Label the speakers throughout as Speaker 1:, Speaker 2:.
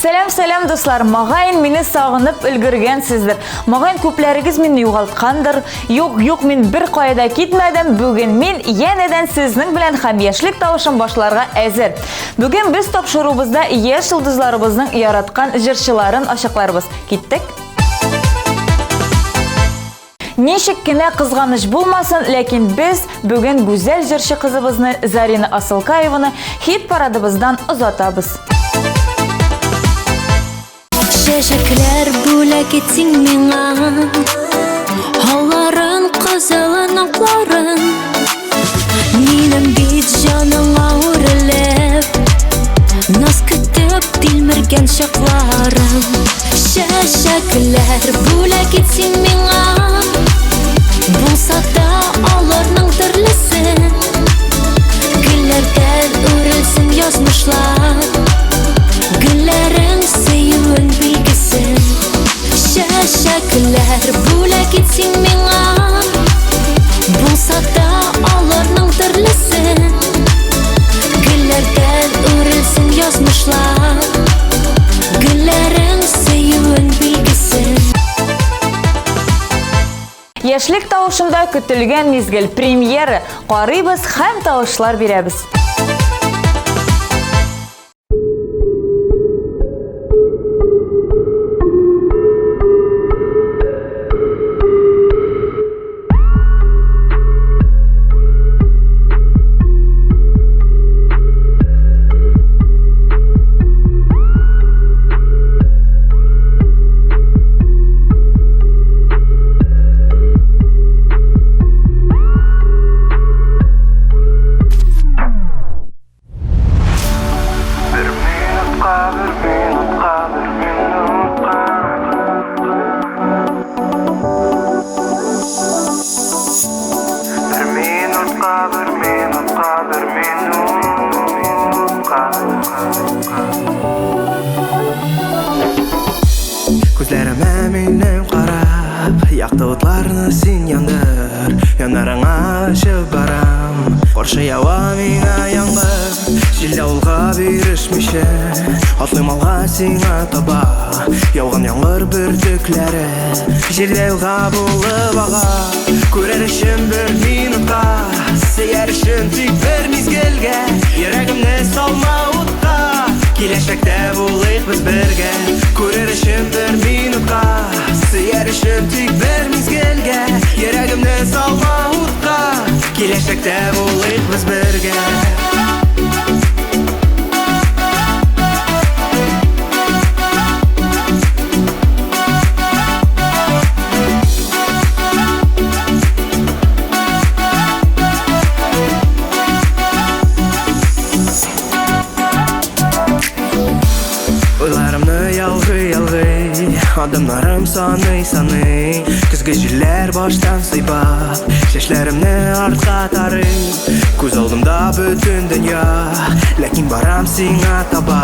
Speaker 1: Сәлам, сәлам, дуслар! Мөгаен мине сагынып өлгергәнсездер. Мөгаен күпләрегез мине югалткандыр. Юк, юк, мин бер кая да китмәдем. Бүген мин янәдән сезнең белән һәм яшьлек тавышын башларга әзер. Бүген без тапшыруыбызда яшь йолдызларыбызның яраткан җырчыларын ачыкларбыз. Киттек? Ничек кенә кызганыч булмасын, ләкин без бүген гүзәл җырчы кызыбызны Зарина Асылкаеваны хит-парадыбыздан озатабыз.
Speaker 2: Чәчәкләр бүләк ит син миңа, Алларын, кызылын, акларын. Минем бит җаныңа үрелеп, Наз көтеп тилмергән чакларым. Чәчәкләр бүләк ит син миңа, Булса да аларның төрлесе. Гөлләрдән үрелсен язмышлар, Гөлләрең сөюен билгесе. Чәчәкләр бүләк ит син миңа, Булса да аларның төрлесе. Гөлләрдән үрелсен язмышлар, Гөлләрең сөюен билгесе.
Speaker 1: Яшьлек тавышында көтелгән мизгел, премьера. Карыйбыз һәм тавышлар бирәбез.
Speaker 3: Бер минутка, бер минутка, бер минутка. Бер минутка, бер минутка, бер минутка.
Speaker 4: Күзләремә минем карап, якты утларны син яндыр. Яннарыңа очып барам, каршы ява миңа яңгыр. Җил давылга бирешмичә, атлыйм алга сиңа таба. Яуган яңгыр бөртекләре җирдә елга булып ага. Күрер өчен бер минутка, сөяр өчен тик бер мизгелгә. Йөрәгемне салма утка, киләчәктә булыйк без бергә. Күрер өчен бер минутка, сөяр өчен тик бер мизгелгә. Йөрәгемне салма утка, киләчәктә булыйк без бергә. Уйларымны ялгый-ялгый, адымнарым саный-саный. Көзге җилләр баштан сыйпап, чәчләремне артка тарый. Күз алдымда бөтен дөнья, ләкин барам сиңа таба.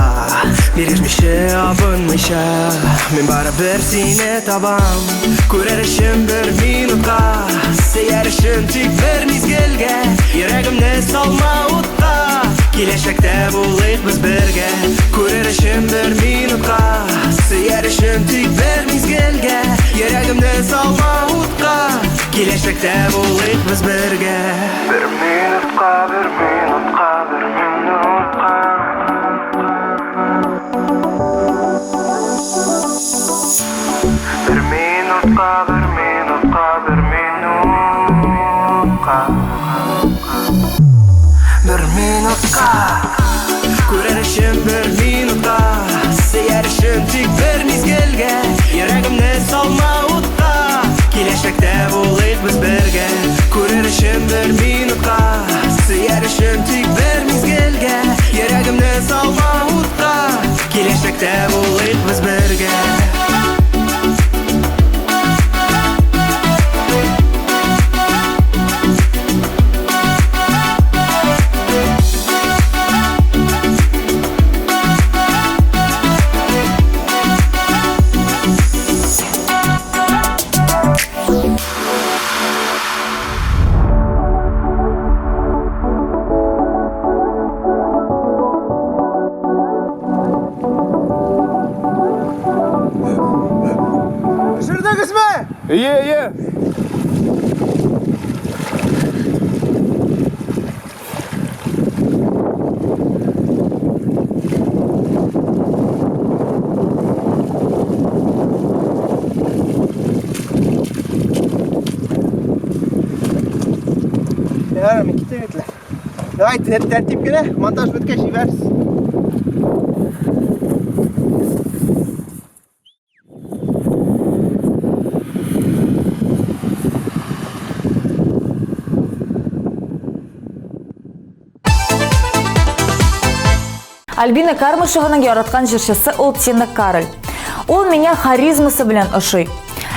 Speaker 4: Бирешмичә, абынмыйча, мин барыбер сине табам. Күрер өчен бер минутка, сөяр өчен тик бер мизгелгә. Йөрәгемне салма утка, киләчәктә булыйк без бергә. Күрер өчен бер минутка, сөяр өчен тик бер мизгелгә. Йөрәгемне салма утка, киләчәктә булыйк без бергә.
Speaker 3: Бер минутка, бер минутка, бер минутка. Бер минутка, бер минутка, бер минутка.
Speaker 4: Бер минутка, күрер өчен бер минутка, сөяр өчен тик бер мизгелгә. Йөрәгемне салма утка, киләчәктә булыйк без бергә. Күрер өчен бер минутка, сөяр өчен тик бер мизгелгә. Йөрәгемне салма утка, киләчәктә булыйк без бергә.
Speaker 5: Әйе, әйе.
Speaker 6: Ярар, мин китәм бит. Давай, тәртип кенә, монтаж беткәч җибәрсез.
Speaker 1: Альбина Кармышеваның яраткан җырчысы ул Тина Кароль. Ул миңа харизмасы белән ошый.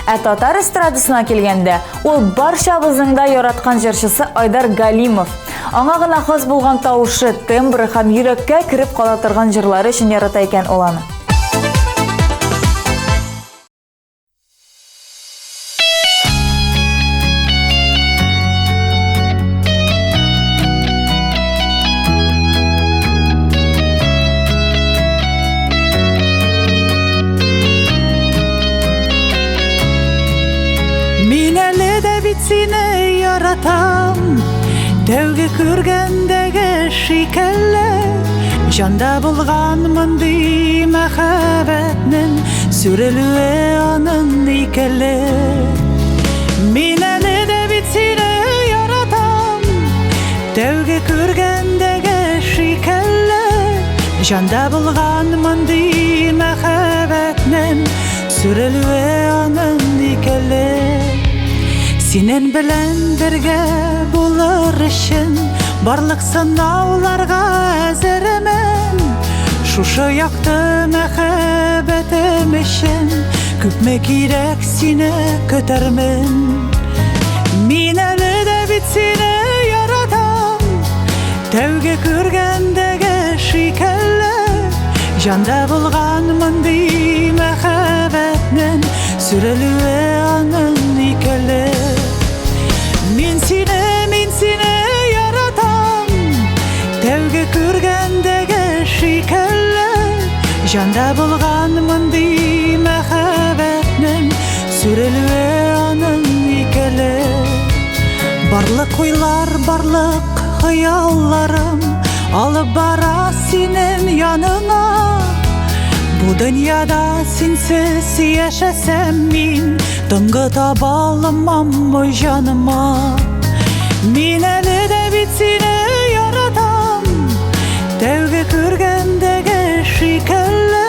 Speaker 1: Ә татар эстрадасына килгәндә, ул барчабызның да яраткан җырчысы Айдар Галимов. Аңа гына хас булган тавышы, тембры һәм йөрәккә кереп кала торган җырлары өчен ярата икән ул аны.
Speaker 7: Мин әле дә бит сине яратам Тәүге күргәндәге шикелле Җанда булган мондый мәхәббәтнең Сүрелүе аның икеле Мин әле дә бит сине яратам Тәүге күргәндәге шикелле Җанда булган мондый мәхәббәтнең Сүрелүе аның икеле Синең белән бергә булыр өчен Барлык сынауларга әзермен Шушы якты мәхәббәтем өчен Күпме кирәк сине көтәрмен Мин әле дә бит сине яратам Тәүге күргәндәге шикелле Җанда булган мондый мәхәббәтнең Сүрелүе аның икеле Мин сине, мин сине яратам Тәүге күргәндәге шикелле Җанда булган мондый мәхәббәтнең Сүрелүе аның икеле Барлык уйлар, барлык хыялларым Алып бара синең яныңа Бу дөньяда синсез яшәсәм мин Тынгы таба алмам җаныма Мин әле дә бит сине яратам Тәүге күргәндәге шикелле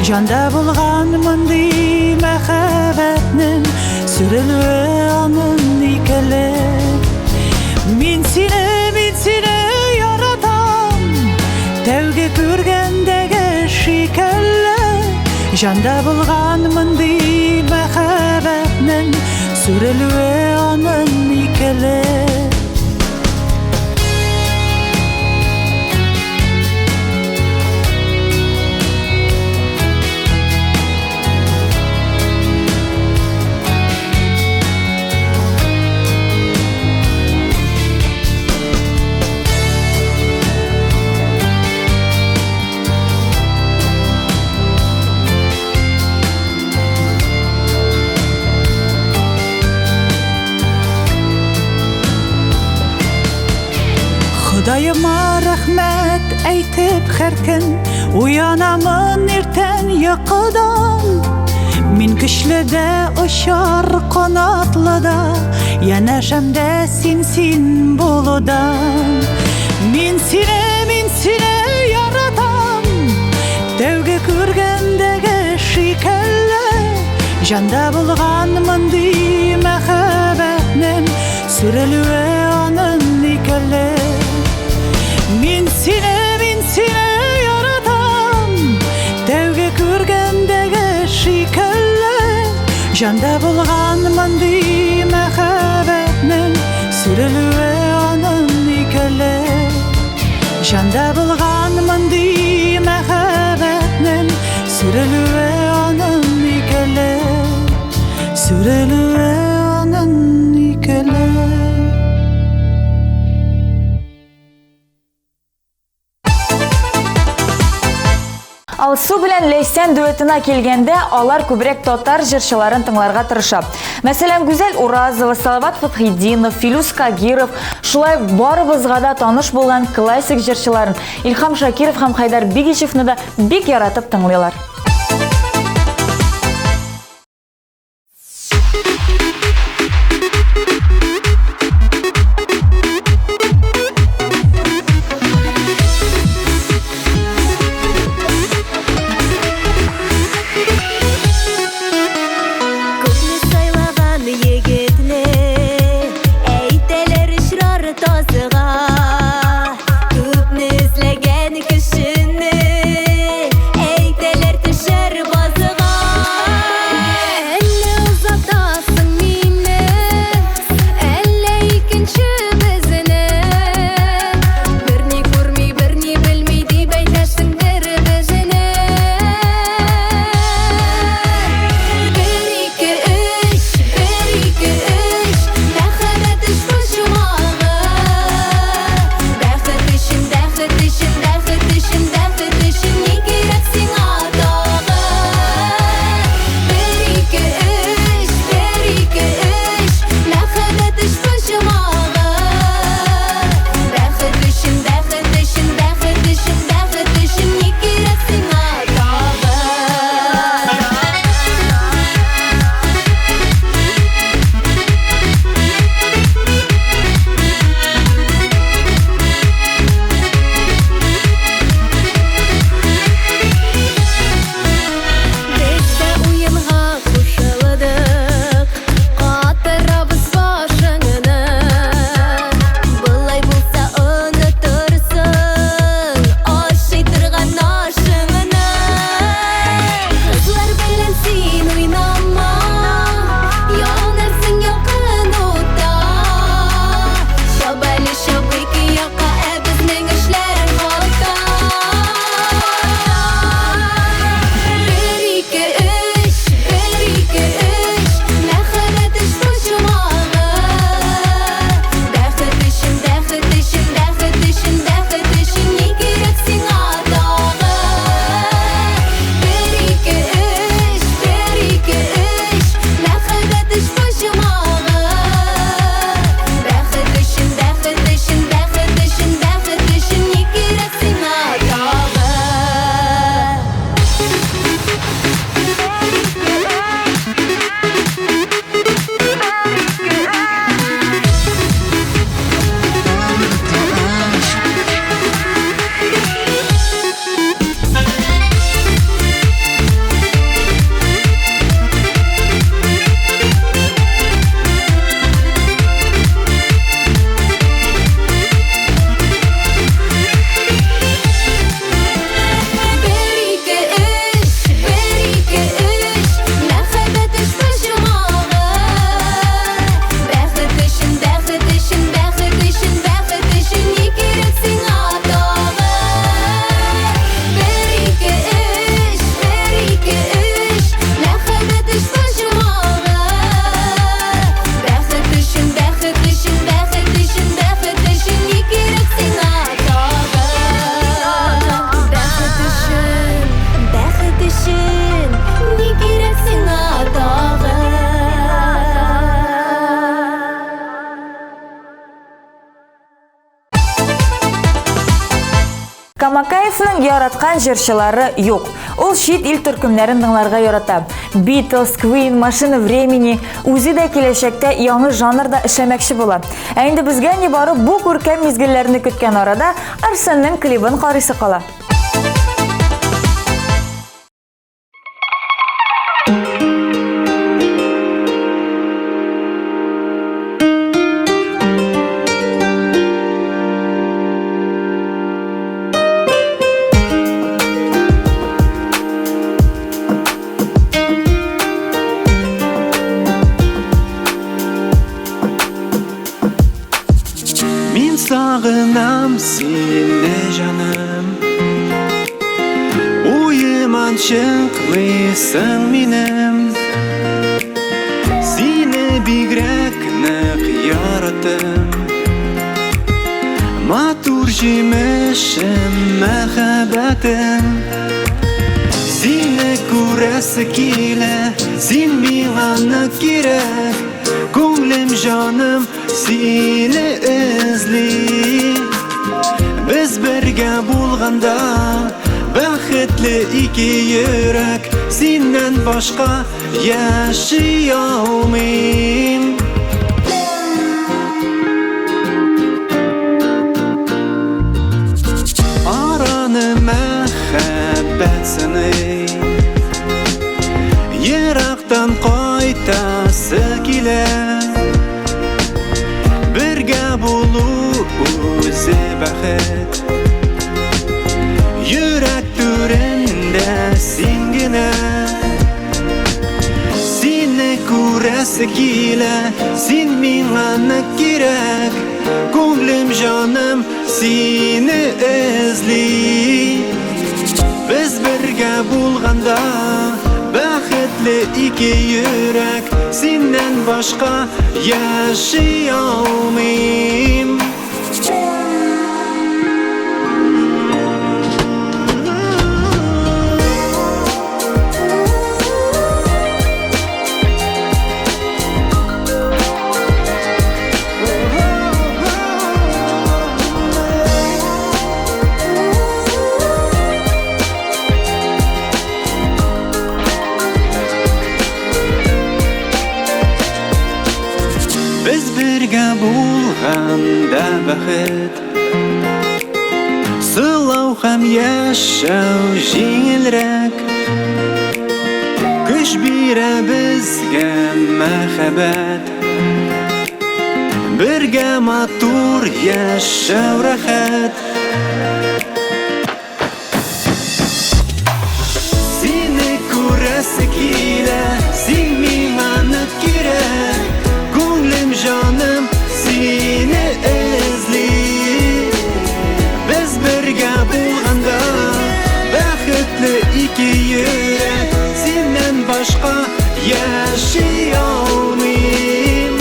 Speaker 7: Җанда булган мондый мәхәббәтнең Сүрелүе аның икеле Мин сине, мин сине яратам Тәүге күргәндәге шикелле Җанда булган мондый мәхәббәтнең Сүрелүе аның икеле Ходаема рәхмәт әйтеп һәр көн Уянамын иртән йокыдан Мин көчле дә очар канатлы да Янәшәмдә син син булудан Мин сине, мин сине яратам Тәүге күргәндәге шикелле Җанда булган мондый мәхәббәтнең Сүрелүе аның икеле Мин сине, мин сине яратам Тәүге күргәндәге шикелле Җанда булган мондый мәхәббәтнең Сүрелүе аның икеле Җанда булган мондый мәхәббәтнең Сүрелүе аның икеле Сүрелүе аның икеле
Speaker 1: Алсу белән Ләйсән дуэтына килгәндә, алар күбрәк татар җырчыларын тыңларга тырыша. Мәсәлән, Гүзәл Уразова, Салават Фәтхетдинов, Филүс Кагиров, шулай ук барыбызга да таныш булган классик җырчыларын Илһам Шакиров һәм Хәйдәр Бигичевны да бик яратып тыңлыйлар.
Speaker 2: Күпне сайлаган егетне Әйтәләр очрар тазыга Күпне эзләгән кешене Әйтәләр төшәр базыга Әллә озатасың мине Әллә икенче безне Берни күрми, берни белми дип әйтәсең бер безне Бер, ике, өч, бер, ике, өч Мәхәббәт өч почмагы Бәхет өчен, бәхет өчен, бәхет өчен, бәхет өчен Ни кирәк сиңа тагы Бер, ике, өч, бер, ике, өч Мәхәббәт өч почмагы Бәхет өчен, бәхет өчен, бәхет өчен, бәхет өчен Ни кирәк сиңа тагы Без дә уенга кушылдык, катырабыз башыңны. Болай булса онытырсың, ашый торган ашыңны. Кызлар белән син уйнама, янарсың якын утта. Чап әле, чап ике якка, ә безнең эшләр хата. Бер, ике, өч, бер, ике, өч, мәхәббәт өч почмагы. Бәхет өчен, бәхет өчен, бәхет өчен, бәхет өчен ни кирәк сиңа тагы? Бер, ике, өч, бер, ике, өч, мәхәббәт өч почмагы. Бәхет өчен, бәхет өчен, бәхет өчен, бәхет өчен ни кирәк сиңа тагы? Бер, ике, өч, бер, ике, өч, мәхәббәт өч почмагы. Бәхет өчен, бәхет өчен, бәхет өчен, бәхет өчен ни кирәк сиңа тагы? Бер, ике, өч, бер, ике, өч, мәхәббәт өч почмагы. Бәхет өчен, бәхет өчен, бәхет өчен, бәхет өчен ни кирәк сиңа тагы? Бәхет өчен, бәхет өчен ни кирәк сиңа тагы?
Speaker 1: Камакаевның яраткан җырчылары юк. Ул чит ил төркемнәрен тыңларга ярата. Beatles, Queen, Машина времени үзе дә киләчәктә яңа жанрда эшләмәкче була. Ә инде безгә нибары бу күркәм мизгелләрне көткән арада Арсенның клибын карыйсы кала.
Speaker 4: Мин сагынам сине, җаным Уемнан чыкмыйсың минем Сине бигрәк нык яраттым Матур җимешем, мәхәббәтем. күрәсе килә, син миңа нык кирәк. Күңлем, җаным сине эзли. Без бергә булганда бәхетле ике йөрәк, синнән башка яши алмыйм. Араны мәхәббәт сыный, Ерактан кайтасы килә. Бергә булу үзе бәхет, Йөрәк түрендә син генә. Сине күрәсе килә, син миңа нык кирәк. Күңлем, җаным сине эзли. Без бергә булганда бәхетле ике йөрәк, синнән башка яши алмыйм. Без бергә булганда бәхет, Сылау һәм яшәү җиңелрәк. Көч бирә безгә мәхәббәт, Бергә матур яшәү рәхәт. Сине күрәсе килә, син миңа нык кирәк. Күңлем, җаным сине эзли. Без бергә булганда бәхетле ике йөрәк, синнән башка яши алмыйм.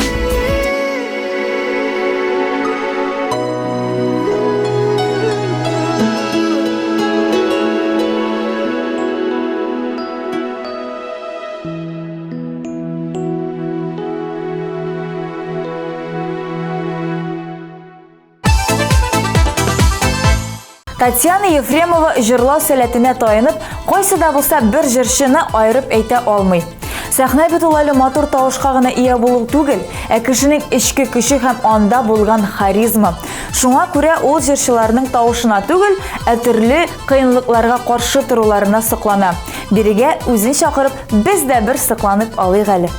Speaker 1: Татьяна Ефремова җырлау сәләтенә таянып, кайсы да булса бер җырчыны аерып әйтә алмый. Сәхнә бит ул әле матур тавышка гына ия булу түгел, ә кешенең эчке көче һәм анда булган харизма. Шуңа күрә ул җырчыларның тавышына түгел, ә төрле кыенлыкларга каршы торуларына соклана. Бирегә үзен чакырып, без дә бер сокланып алыйк әле.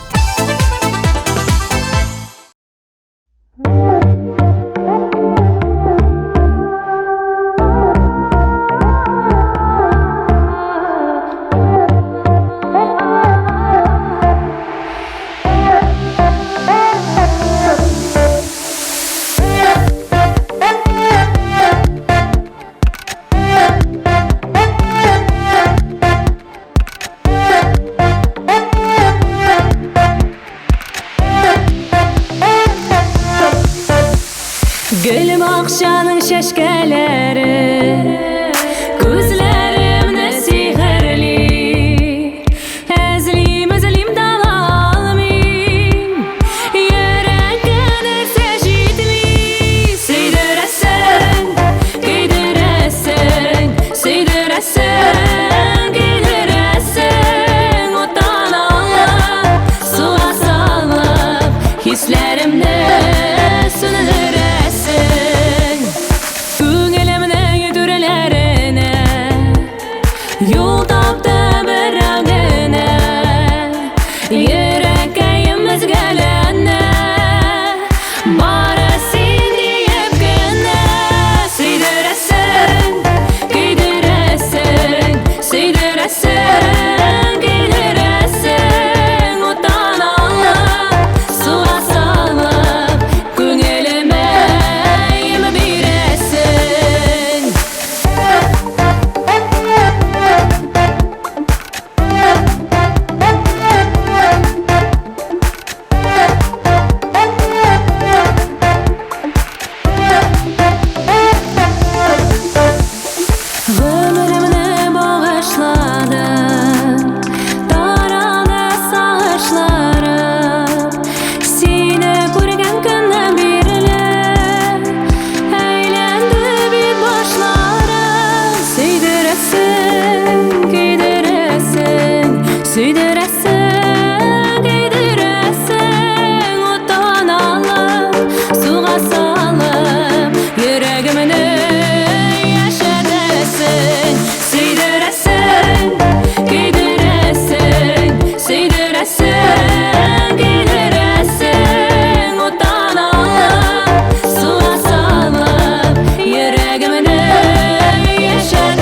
Speaker 2: Гөлбакчаның чәчкәләре Күзләремне сихерли. Эзлим, эзлим, таба алмыйм. Йөрәккә нәрсә җитми. Сөйдерәсең, көйдерәсең, сөйдерәсең, көйдерәсең. Уттан алып, суга салып, хисләремне сүндерәсең. Сөйдерәсең, көйдерәсең, уттан алып, суга салып, йөрәгемне яшәтәсең. Сөйдерәсең, көйдерәсең, сөйдерәсең, көйдерәсең, уттан алып, суга салып, йөрәгемне яшәтәсең.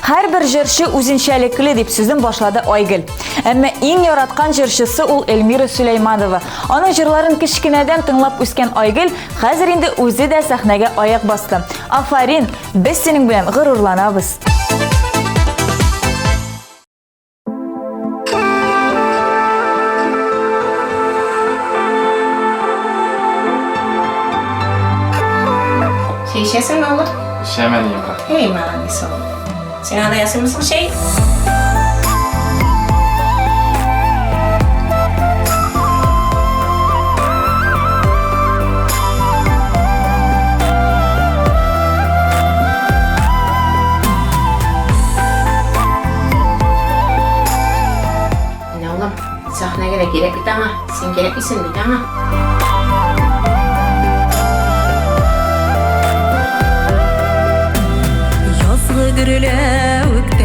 Speaker 1: Һәрбер җырчы үзенчәлекле дип сүзен башлады Айгөл. Әмма иң яраткан җырчысы ул Эльмира Сөләйманова. Аның җырларын кечкенәдән тыңлап үскән Айгөл хәзер инде үзе дә сәхнәгә аяк басты. Афарин, без синең белән горурланабыз.
Speaker 5: Чәй эчәсеңме, улым?
Speaker 8: Эчәм, әнием, рәхмәт.
Speaker 5: Эй, молодец, улым. Син анда ясыймысың чәй? Менә, улым, сәхнәгә дә кирәк бит аңа. Син кирәкмисең бит аңа.
Speaker 7: Язгы гөрләвектәй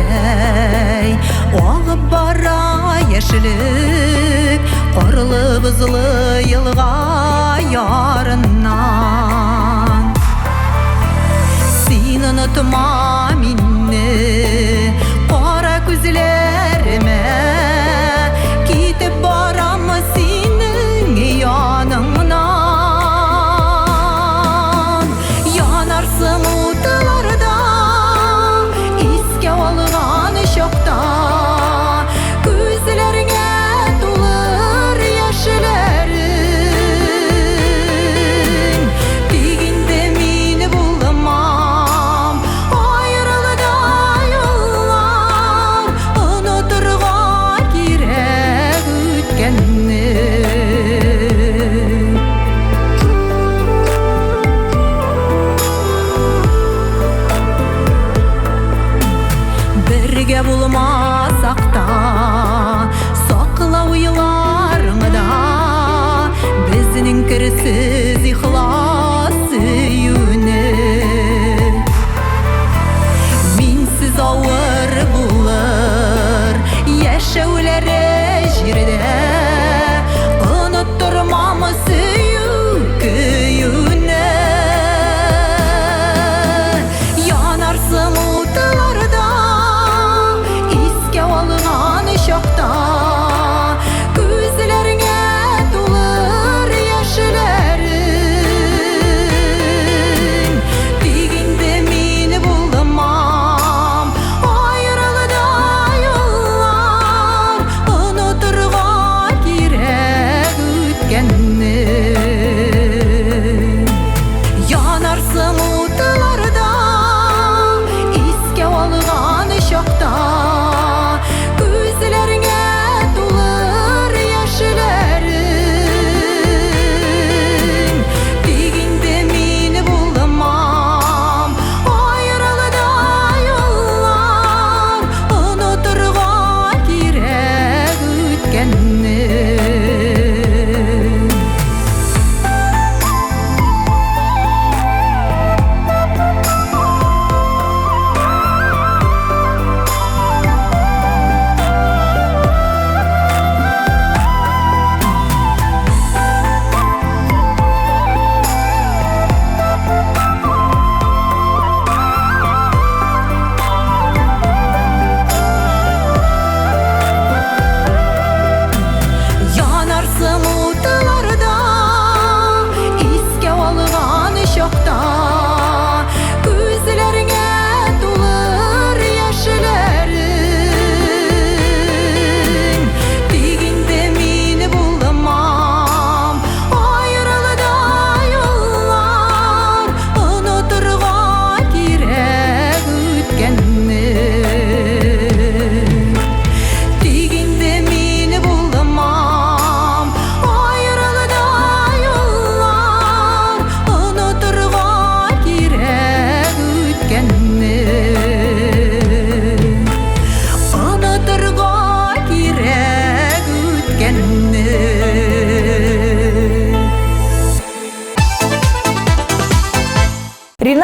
Speaker 7: агып бара яшелек, карлы бозлы елга ярыннан. Син онытма мине, кара күзләремә, китеп барам синең яныңнан. Янарсың утларда, искә алган чакта, күзләреңә тулыр яшьләрең. Тик инде мин булмам.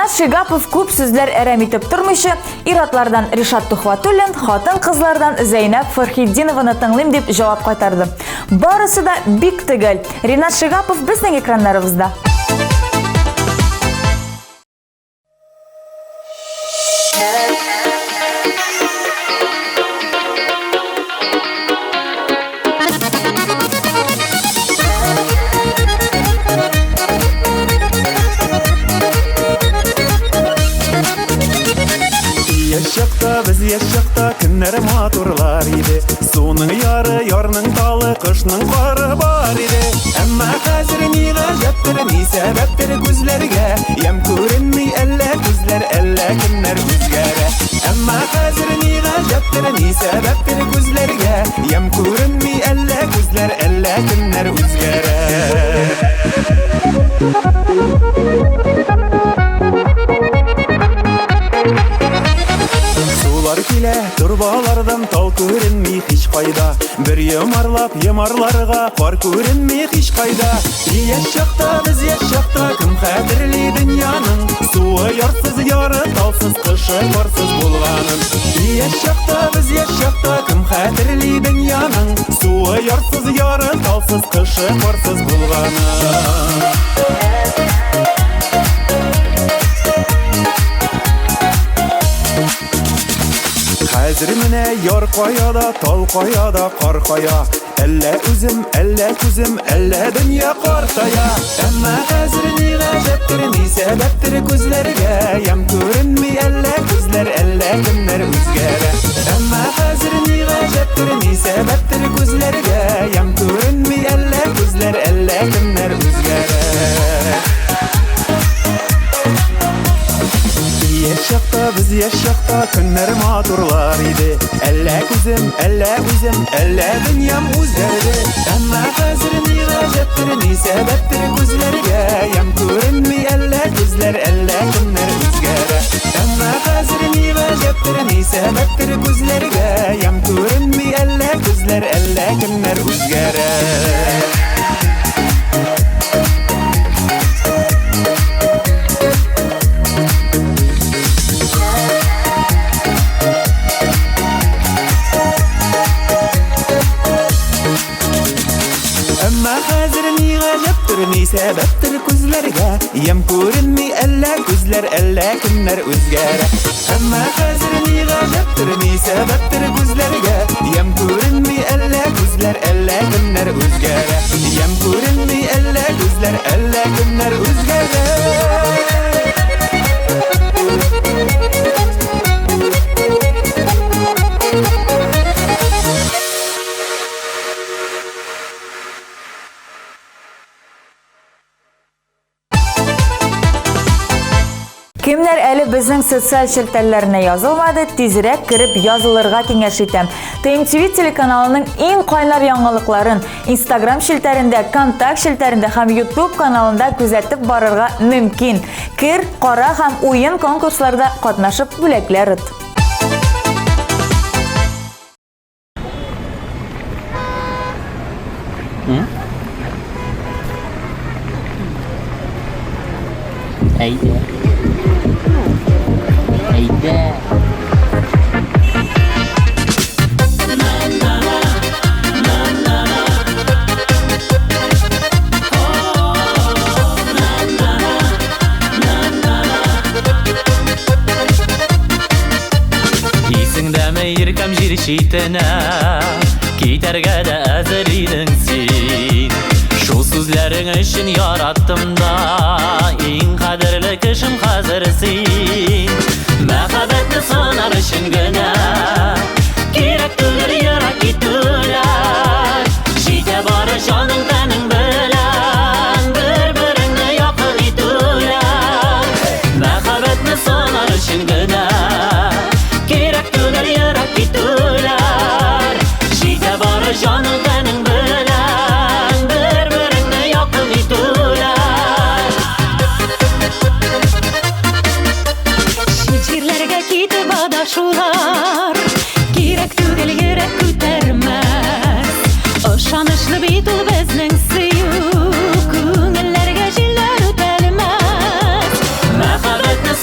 Speaker 1: Ринат Шигапов күп сүзләр әрәм итеп тормыйча, ир-атлардан Ришат Тухватуллин, хатын-кызлардан Зәйнәб Фәрхетдинованы тыңлыйм дип җавап кайтарды. Барысы да бик төгәл. Ринат Шигапов безнең экраннарыбызда.
Speaker 8: Яшь чакта, без яшь чакта көннәр матурлар иде. Суның яры, ярның талы, кышның кары бар иде. Әмма хәзер ни гаҗәптер, ни сәбәптер күзләргә ямь күренми, әллә күзләр, әллә кемнәр үзгәрә. Әмма хәзер ни гаҗәптер, ни сәбәптер күзләргә ямь күренми, әллә күзләр, әллә кемнәр үзгәрә. Сулар килә, торбалардан тал күренми һич кайда. Бер йомарлап йомарларга кар күренми һич кайда. Яшь чакта, без яшь чакта кем хәтерли дөньяның суы ярсыз, яры талсыз, кышы карсыз булганын. Яшь чакта, без яшь чакта кем хәтерли дөньяның суы ярсыз, яры талсыз, кышы карсыз булганын. Хәзер менә яр кая да, тал кая да, кар кая. Әллә үзем, әллә күзем, әллә дөнья картая. Әмма хәзер ни гаҗәптер, ни сәбәптер күзләргә ямь күренми, әллә күзләр, әллә кемнәр үзгәрә. Әмма хәзер ни гаҗәптер, ни сәбәптер күзләргә ямь күренми, әллә күзләр, әллә кемнәр үзгәрә. Яшь чакта, без яшь чакта көннәр матурлар иде. Әллә күзем, әллә үзем, әллә дөньям үзгәрде. Әмма хәзер ни гаҗәптер, ни сәбәптер күзләргә ямь күренми, әллә күзләр, әллә кемнәр үзгәрә. Әмма хәзер ни гаҗәптер, ни сәбәптер күзләргә ямь күренми, әллә күзләр, әллә кемнәр үзгәрә. Әмма хәзер ни гаҗәптер, ни сәбәптер күзләргә ямь күренми, әллә күзләр, әллә кемнәр үзгәрә. Әмма хәзер ни гаҗәптер, ни сәбәптер күзләргә ямь күренми, әллә күзләр, әллә кемнәр үзгәрә. Ямь күренми, әллә күзләр, әллә кемнәр үзгәрә.
Speaker 1: Кемнәр әле безнең социаль челтәрләренә язылмады, тизрәк кереп язылырга киңәш итәм. ТМТВ телеканалының иң кайнар яңалыкларын Instagram челтәрендә, Контакт челтәрендә һәм YouTube каналында күзәтеп барырга мөмкин. Кер, кара һәм уен конкурсларда катнашып бүләкләр от.
Speaker 9: Әйдә. Әйдә.
Speaker 10: Исеңдәме иркәм җир читенә Китәргә дә әзер идең син. Шул сүзләрең өчен яраттым да, Иң кадерле кешем хәзер син. Мәхәббәтне сынар өчен генә Кирәк түгел ерак китүләр. Җитә бары җаның тәнең белән Бер-береңне якын итүләр. Мәхәббәтне сынар өчен генә Кирәк түгел ерак китүләр. Җитә бары җаның тәнең белән Бер-береңне якын итүләр.
Speaker 2: Чит җирләргә китеп адашулар Кирәк түгел, йөрәк күтәрмәс. Ышанычлы бит ул безнең сөю, Күңелләргә җилләр үтәлмәс.
Speaker 10: Мәхәббәтне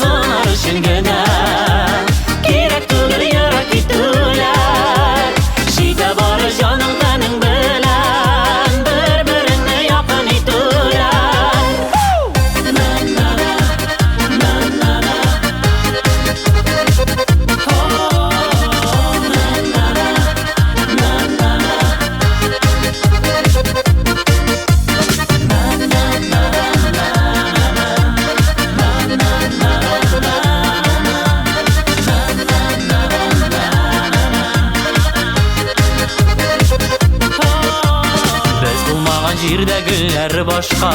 Speaker 10: Күңелләр башка,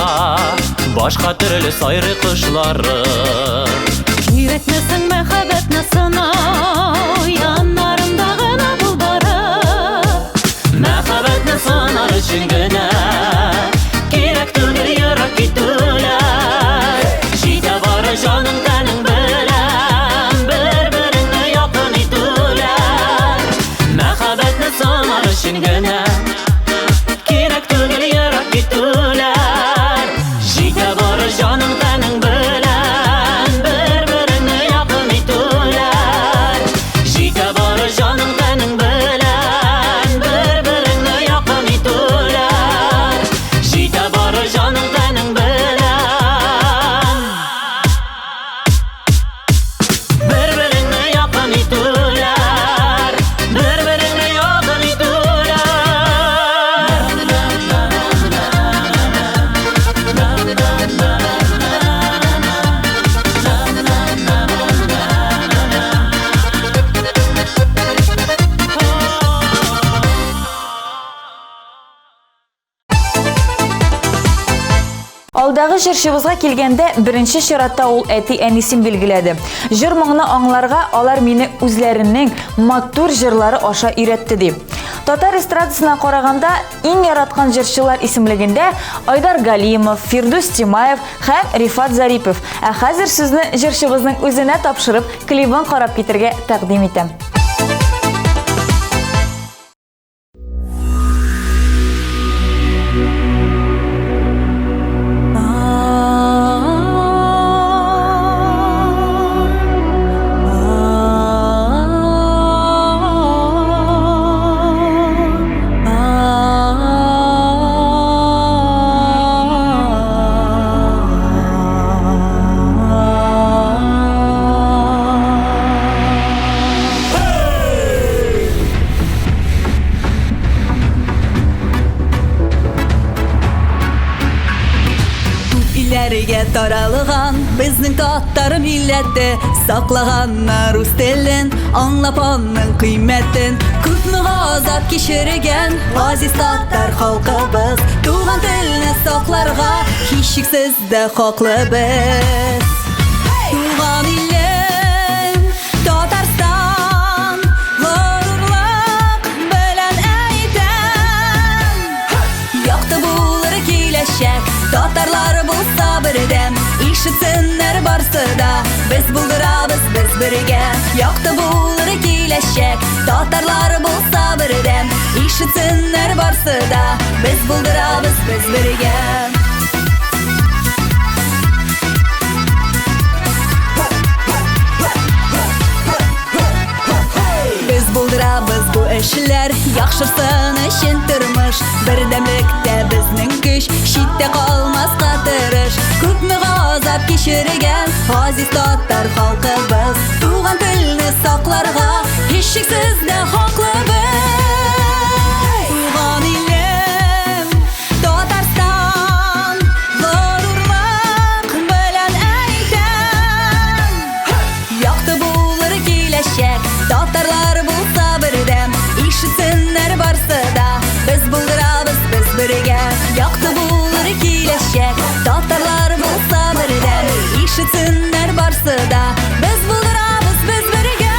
Speaker 10: башка төрле сайрый кошлары.
Speaker 2: Кирәкмәсең мәхәббәтне сынау, яннарымда гына бул бары.
Speaker 10: Мәхәббәтне сынар өчен генә кирәк түгел ерак китүләр. Җитә бары җаның тәнең белән бер-береңне якын итүләр. Мәхәббәтне сынар өчен генә кирәк түгел ерак китүләр. Җитә бары җаның тәнең белән бер-береңне якын итүләр. Җитә бары җаның тәнең белән бер-береңне якын итүләр. Җитә бары җаның тәнең белән бер-береңне якын итүләр. Бер-береңне якын итүләр.
Speaker 1: Алдагы җырчыбызга килгәндә, беренче чиратта ул әти-әнисен билгеләде. Җыр моңны аңларга алар мине үзләренең матур җырлары аша өйрәтте, ди. Татар эстрадасына караганда, иң яраткан җырчылар исемлегендә Айдар Галимов, Фирдүс Тимаев һәм Рифат Зарипов. Ә хәзер сүзне җырчыбызның үзенә тапшырып, клибын карап китергә тәкъдим итәм.
Speaker 7: Күп илләргә таралган безнең татар милләте, саклаганнар үз телен, аңлап аның кыйммәтен. Күпме газап кичергән газиз татар халкыбыз, туган телне сакларга һичшиксез дә хаклы без. Туган илем, Татарстан, горурлык белән әйтәм. Якты булыр киләчәк, татарлар булса бердәм, ишетсеннәр барсы да, без булдырабыз, без бергә. Якты булыр киләчәк, татарлар булса бердәм, ишетсеннәр барсы да, без булдырабыз, без бергә. Без булдырабыз бу эшләр, яхшырсын өчен тормыш. Бердәмлектә безнең көч, читтә калмаска тырыш. Күпме газап кичергән газиз татар халкыбыз, туган телне сакларга һичшиксез дә хаклы без. Туган илем, Татарстан, горурлык белән әйтәм. Якты булыр киләчәк, татарлар булса бердәм, ишетсеннәр барсы да, без булдырабыз, без бергә. Якты булыр киләчәк, татарлар булса бердәм, ишетсеннәр барсы да, без булдырабыз, без бергә.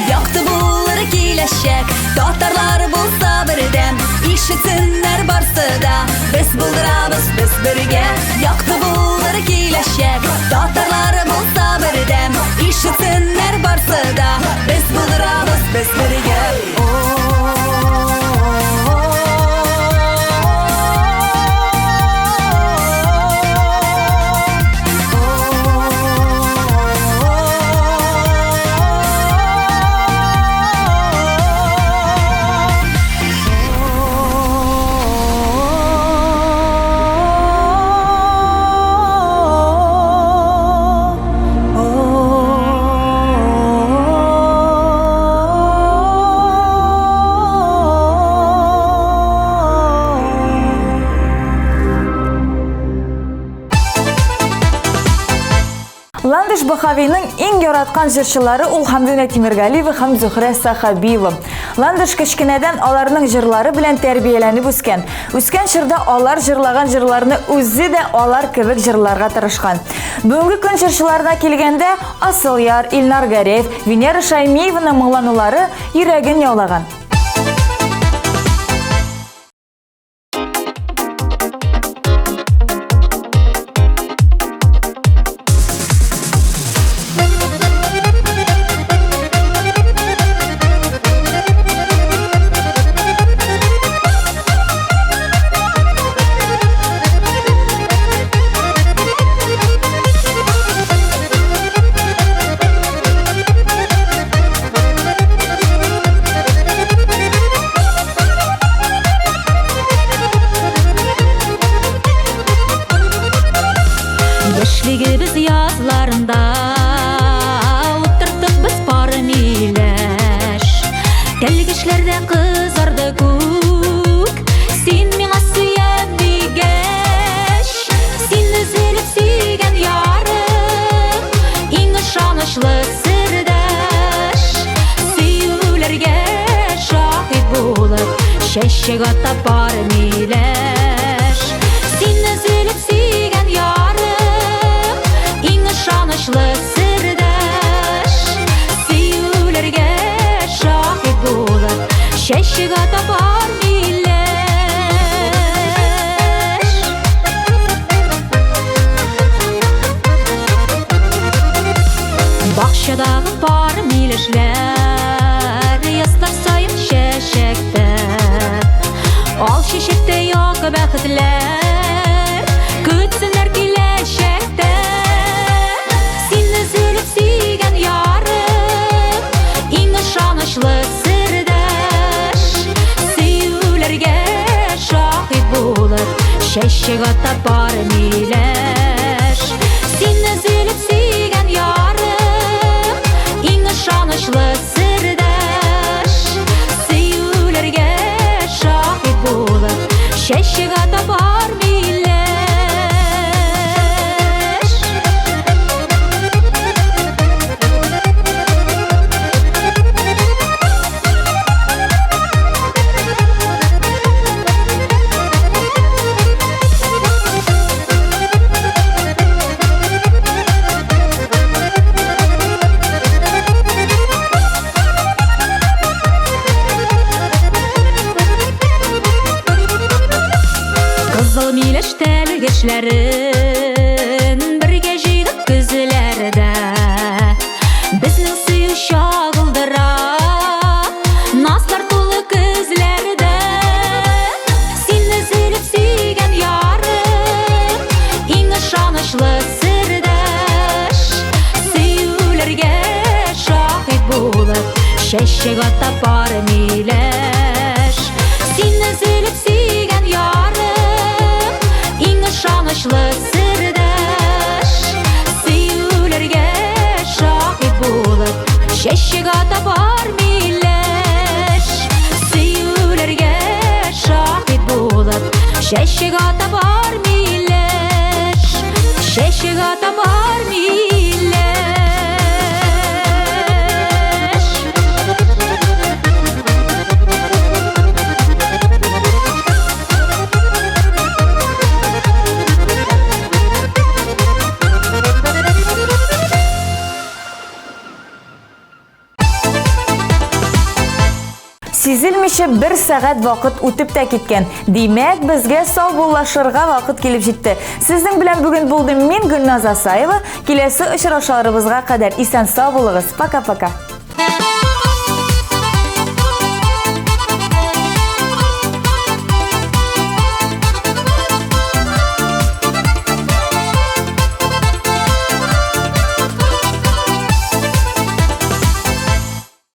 Speaker 7: Якты булыр киләчәк, татарлар булса бердәм, ишетсеннәр барсы да, без булдырабыз, без бергә. Якты булыр киләчәк, татарлар булса бердәм, ишетсеннәр барсы да, без булдырабыз, без бергә.
Speaker 1: Ландыш Баһавиның иң яраткан җырчылары ул Хәмдүнә Тимергалиева һәм Зөһрә Сәхәбиева. Ландыш кечкенәдән аларның җырлары белән тәрбияләнеп үскән. Үскән чорда алар җырлаган җырларны үзе дә алар кебек җырларга тырышкан. Бүгенге көн җырчыларына килгәндә, Асылъяр, Илнар Гәрәев, Венера Шаймиеваның моңланулары йөрәген яулаган.
Speaker 7: Яшьлегебез язларында Утырттык без пар миләш. Тәлгешләрдә кызарды күк, Син миңа сөям дигәч, Син өзелеп сөйгән ярым, Иң ышанычлы сердәш. Сөюләргә шаһит булып, Чәчәк ата пар миләш. Син өзелеп сөйгән ярым, Иң ышанычлы сердәш. Сөюләргә шаһит булып, Чәчәк ата пар миләш. Бакчадагы пар миләшләр Язлар саен чәчәктә. Ал чәчәктә як бәхетләр Көтсеннәр киләчәктә. Син өзелеп сөйгән ярым, Иң ышанычлы сердәш. Сөюләргә шаһит булып, Чәчәк ата пар миләш. Син өзелеп сөйгән ярым, Иң ышанычлы сердәш. Сөюләргә шаһит булып, Чәчәк ата пар миләш. Кызыл миләш тәлгешләрен бергә җыйдык көзләрдә. Безнең сөю чагылдыра назлар тулы көзләрдә. Син өзелеп сөйгән ярым, иң ышанычлы сердәш. Сөюләргә шаһит булып, чәчәк ата пар миләш. Син өзелеп сөйгән ярым, иң ышанычлы сердәш. Сөюләргә шаһит булып, чәчәк ата пар миләш. Сөюләргә шаһит булып, чәчәк ата пар миләш. Чәчәк ата пар миләш.
Speaker 1: Сизелмичә бер сәгать вакыт үтеп тә киткән. Димәк, безгә саубуллашырга вакыт килеп җитте. Сезнең белән бүген булдым мин, Гөлназ Асаева. Киләсе очрашуларыбызга кадәр исән-сау булыгыз. Пока-пока.